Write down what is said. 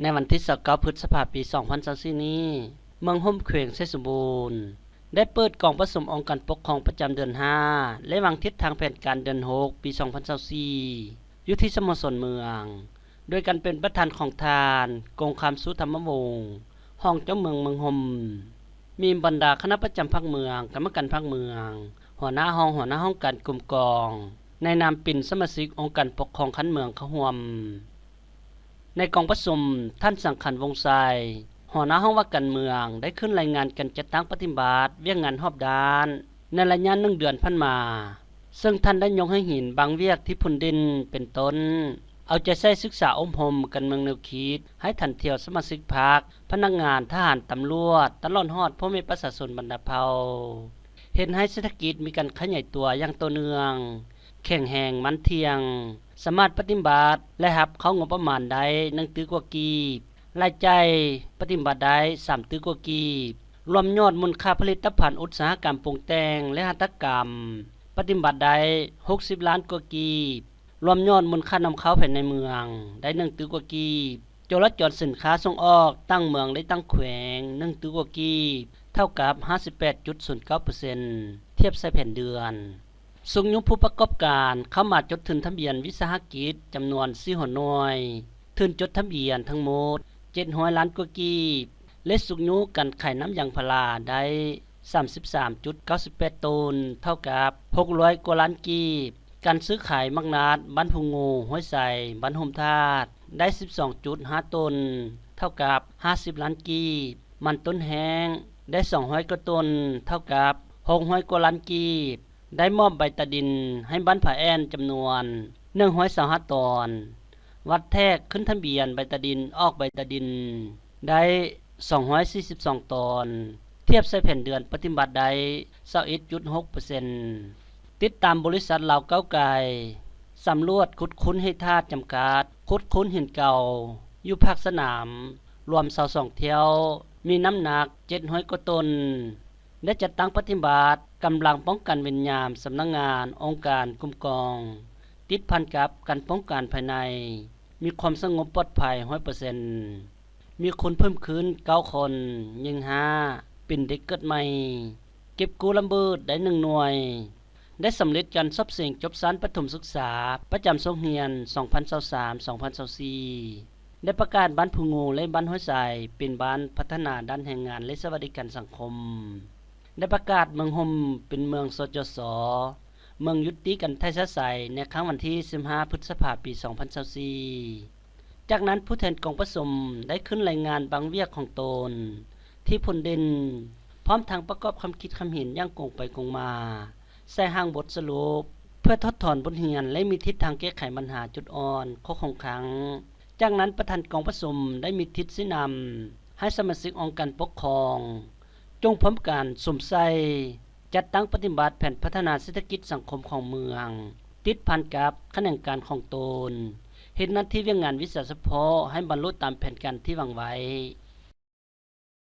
ໃນວັນທີຊາວເກົ້າ ພຶດສະພາ ປີສອງພັນຊາວສີ່ນີ້, ເມືອງຮົ່ມ ແຂວງໄຊສົມບູນ ໄດ້ເປີດກອງປະຊຸມອົງການປົກຄອງປະຈຳເດືອນຫ້າ ແລະ ວາງທິດທາງແຜນການເດືອນຫົກ ປີສອງພັນຊາວສີ່ ຢູ່ທີ່ສະໂມສອນເມືອງ ໂດຍການເປັນປະທານຂອງທ່ານ ກົງຄຳ ສຸທຳມະວົງ ຮອງເຈົ້າເມືອງເມືອງຮົ່ມ, ມີບັນດາຄະນະປະຈຳພັກເມືອງ, ກຳມະການພັກເມືອງ, ຫົວໜ້າຫ້ອງ, ຫົວໜ້າຫ້ອງການກຸ່ມກອງ, ນາຍນາມເປັນສະມາຊິກອົງການປົກຄອງຂັ້ນເມືອງເຂົ້າຮ່ວມ. ໃນກອງປະຊຸມ, ທ່ານ ສັງຂັນ ວົງໄຊ ຫົວໜ້າຫ້ອງວ່າການເມືອງ ໄດ້ຂຶ້ນລາຍງານການຈັດຕັ້ງປະຕິບັດວຽກງານຮອບດ້ານໃນໄລຍະໜຶ່ງເດືອນຜ່ານມາ, ເຊິ່ງທ່ານໄດ້ຍົກໃຫ້ເຫັນບາງວຽກທີ່ພົ້ນເດັ່ນ ເປັນຕົ້ນ ເອົາໃຈໃສ່ສຶກສາອົບຮົມການເມືອງແນວຄິດໃຫ້ທັນທ່ຽວສະມາຊິກພັກ, ພະນັກງານ, ທະຫານ, ຕຳຫຼວດ, ຕະຫຼອດຮອດພໍ່ແມ່ປະຊາຊົນບັນດາເຜົ່າ, ເຮັດໃຫ້ເສດຖະກິດມີການຂະຫຍາຍຕົວຢ່າງຕໍ່ເນື່ອງ, ແຂງແຮງ, ໝັ້ນທ່ຽງ, ສາມາດປະຕິບັດ ແລະ ຮັບເຂົ້າງົບປະມານໄດ້ໜຶ່ງຕື້ກວ່າກີບ, ລາຍຈ່າຍປະຕິບັດໄດ້ສາມຕື້ກວ່າກີບ, ລວມຍອດມູນຄ່າຜະລິດຕະພັນອຸດສາຫະກຳປຸງແຕ່ງ ແລະ ຫັດຖະກຳ ປະຕິບັດໄດ້ຫົກສິບລ້ານກວ່າກີບ, ລວມຍອດມູນຄ່ານຳເຂົ້າພາຍໃນເມືອງໄດ້ໜຶ່ງຕື້ກວ່າກີບ, ໂຈລະຈອນສິນຄ້າສົ່ງອອກຕ່າງເມືອງ ແລະ ຕ່າງແຂວງໜຶ່ງຕື້ກວ່າກີບ ເທົ່າກັບຫ້າສິບແປດຈຸດສູນເກົ້າເປີເຊັນ ທຽບໃສ່ແຜນເດືອນ. ຊຸກຍູ້ຜູ້ປະກອບການເຂົ້າມາຈົດທຶນທະບຽນວິສາຫະກິດຈຳນວນສີ່ຮ້ອຍໜ່ວຍ, ທຶນຈົດທະບຽນທັງໝົດເຈັດຮ້ອຍລ້ານກວ່າກີບ ແລະ ຊຸກຍູ້ການຂາຍນ້ຳຢາງພາລາໄດ້ສາມສິບສາມຈຸດເກົ້າສິບແປດໂຕນ ເທົ່າກັບຫົກຮ້ອຍກວ່າລ້ານກີບ, ການຊື້ຂາຍໝາກນັດບ້ານພູງູ, ຫ້ວຍໄຊ, ບ້ານຮົ່ມທາດ ໄດ້ສິບສອງຈຸດຫ້າໂຕນ ເທົ່າກັບຫ້າສິບລ້ານກີບ, ມັນຕົ້ນແຫ້ງໄດ້ສອງຮ້ອຍກວ່າໂຕນ ເທົ່າກັບຫົກຮ້ອຍກວ່າລ້ານກີບ, ໄດ້ມອບໃບຕາດິນໃຫ້ບ້ານຜາແອ່ນຈຳນວນໜຶ່ງຮ້ອຍຊາວຫ້າຕອນ, ວັດແທກຂຶ້ນທະບຽນໃບຕາດິນ, ອອກໃບຕາດິນໄດ້ສອງຮ້ອຍສີ່ສິບສອງຕອນ, ທຽບໃສ່ແຜນເດືອນປະຕິບັດໄດ້ຊາວເອັດຈຸດຫົກເປີເຊັນ. ຕິດຕາມບໍລິສັດລາວກ້າວໄກ ສຳຫຼວດຂຸດຄົ້ນແຮ່ທາດຈຳກັດ, ຂຸດຄົ້ນຫີນເກົ່າຢູ່ພາກສະໜາມ ລວມຊາວສອງຖ້ຽວ, ມີນ້ຳໜັກເຈັດຮ້ອຍກວ່າໂຕນ, ໄດ້ຈັດຕັ້ງປະຕິບັດກຳລັງປ້ອງກັນເວນຍາມສຳນັກງານ, ອົງການ, ກຸ່ມກອງ ຕິດພັນກັບການປ້ອງກັນພາຍໃນ, ມີຄວາມສະຫງົບປອດໄພຮ້ອຍເປີເຊັນ, ມີຄົນເພີ່ມຂຶ້ນເກົ້າຄົນ, ຍິງຫ້າ, ເປັນເດັກເກີດໃໝ່, ເກັບກູ້ລະເບີດໄດ້ໜຶ່ງໜ່ວຍ, ໄດ້ສຳເລັດການສອບເສັງຈົບຊັ້ນປະຖົມສຶກສາປະຈຳສົກຮຽນສອງພັນຊາວສາມ ສອງພັນຊາວສີ່, ໄດ້ປະກາດບ້ານພູງູ ແລະ ບ້ານຫ້ວຍຊາຍເປັນບ້ານພັດທະນາດ້ານແຮງງານ ແລະ ສະຫວັດດີການສັງຄົມ, ໄດ້ປະກາດເມືອງຮົ່ມເປັນເມືອງ ສຈສ, ເມືອງຍຸຕິການໄຖ່ສະໃສ ໃນຄັ້ງວັນທີສິບຫ້າ ພຶດສະພາ ປີສອງພັນຊາວສີ່. ຈາກນັ້ນ, ຜູ້ແທນກອງປະຊຸມໄດ້ຂຶ້ນລາຍງານບາງວຽກຂອງຕົນທີ່ພົ້ນເດັ່ນ, ພ້ອມທັງປະກອບຄຳຄິດຄຳເຫັນຢ່າງກົງໄປກົງມາ ໃສ່ຮ່າງບົດສະຫຼຸບ ເພື່ອຖອດຖອນບົດຮຽນ ແລະ ມີທິດທາງແກ້ໄຂບັນຫາຈຸດອ່ອນ, ຂໍ້ຄົງຄ້າງ. ຈາກນັ້ນ, ປະທານກອງປະຊຸມໄດ້ມີທິດຊີ້ນຳໃຫ້ສະມາຊິກອົງການປົກຄອງ ຈົ່ງພ້ອມກັນສຸມໃສ່ຈັດຕັ້ງປະຕິບັດແຜນພັດທະນາເສດຖະກິດສັງຄົມຂອງເມືອງ, ຕິດພັນກັບຂະແໜງການຂອງຕົນ, ເຮັດໜ້າທີ່ວຽກງານວິຊາສະເພາະໃຫ້ບັນລຸຕາມແຜນການທີ່ວາງໄວ້.